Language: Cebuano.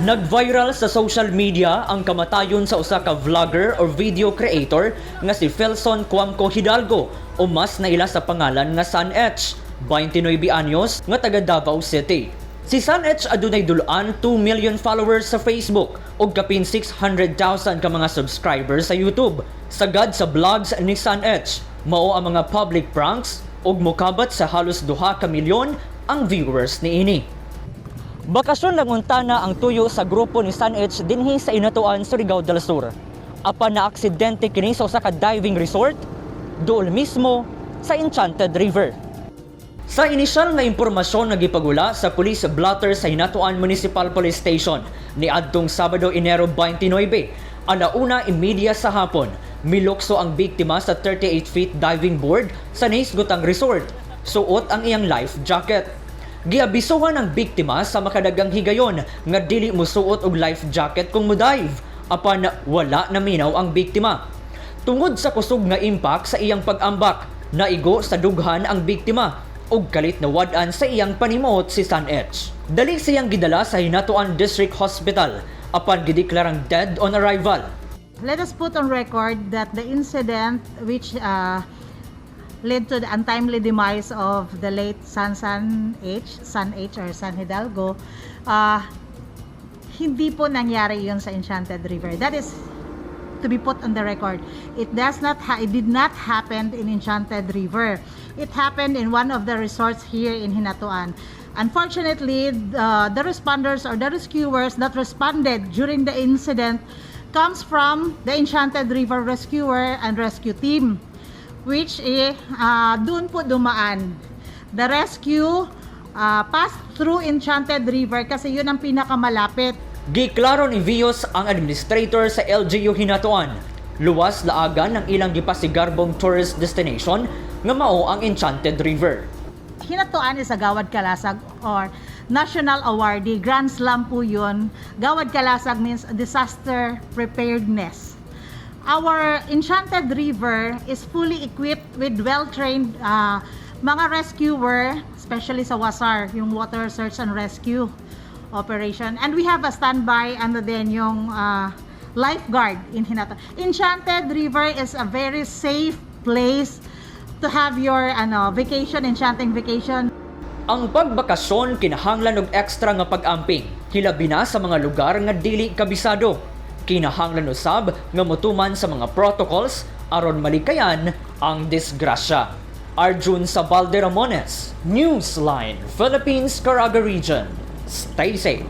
Nag-viral sa social media ang kamatayon sa usa ka vlogger or video creator nga si Felson Cuamco Hidalgo o mas naila sa pangalan nga San H, 29 anyos, nga taga Davao City. Si San H adunay dulaan 2 million followers sa Facebook ug kapin 600,000 ka mga subscribers sa YouTube. Sagad sa vlogs ni San H, mao ang mga public pranks ug mokabat sa halos 2 ka milyon ang viewers niini. Bakasyon lang unta na ang tuyo sa grupo ni San H dinhi sa Hinatuan, Surigao del Sur. Apan na aksidente kini sa usa ka diving resort duol mismo sa Enchanted River. Sa inisyal nga impormasyon nga gipagula sa police blotter sa Hinatuan Municipal Police Station niadtong Sabado, Enero 29, 1:30 sa hapon, milukso ang biktima sa 38 feet diving board sa nahisgotang resort. Suot ang iyang life jacket. Giabisuhan ang biktima sa makadagang higayon nga dili musuot og life jacket kung mo-dive, apan wala naminaw ang biktima. Tungod sa kusog nga impact sa iyang pag-ambak, naigo sa dughan ang biktima ug kalit nawad-an sa iyang panimuot si San H. Dali siyang gidala sa Hinatuan District Hospital apan gideklarang dead on arrival. Let us put on record that the incident which led to the untimely demise of the late San San H, San H or San Hidalgo, hindi po nangyari yun sa Enchanted River. That is to be put on the record. It did not happen in Enchanted River. It happened in one of the resorts here in Hinatuan. Unfortunately, the responders or the rescuers that responded during the incident comes from the Enchanted River Rescuer and Rescue Team, which eh, doon po dumaan. The rescue passed through Enchanted River kasi yun ang pinakamalapit. Giklaro ni Vios ang administrator sa LGU Hinatuan. Luwas laagan ang ilang gipasigarbong tourist destination nga mao ang Enchanted River. Hinatuan is a Gawad Kalasag or National Awardee. Grand Slam po yun. Gawad Kalasag means disaster preparedness. Our Enchanted River is fully equipped with well-trained mga rescuer, especially sa WASAR, yung Water Search and Rescue Operation. And we have a standby, ano din, yung lifeguard in Hinatuan. Enchanted River is a very safe place to have your ano vacation, enchanting vacation. Ang pagbakasyon kinahanglan og extra nga pag-amping, hilabi na sa mga lugar nga dili kabisado. Kinahanglan usab nga motuman sa mga protocols aron malikayan ang disgrasya. Arjun Sabalde Ramones, Newsline, Philippines, Caraga Region. Stay safe.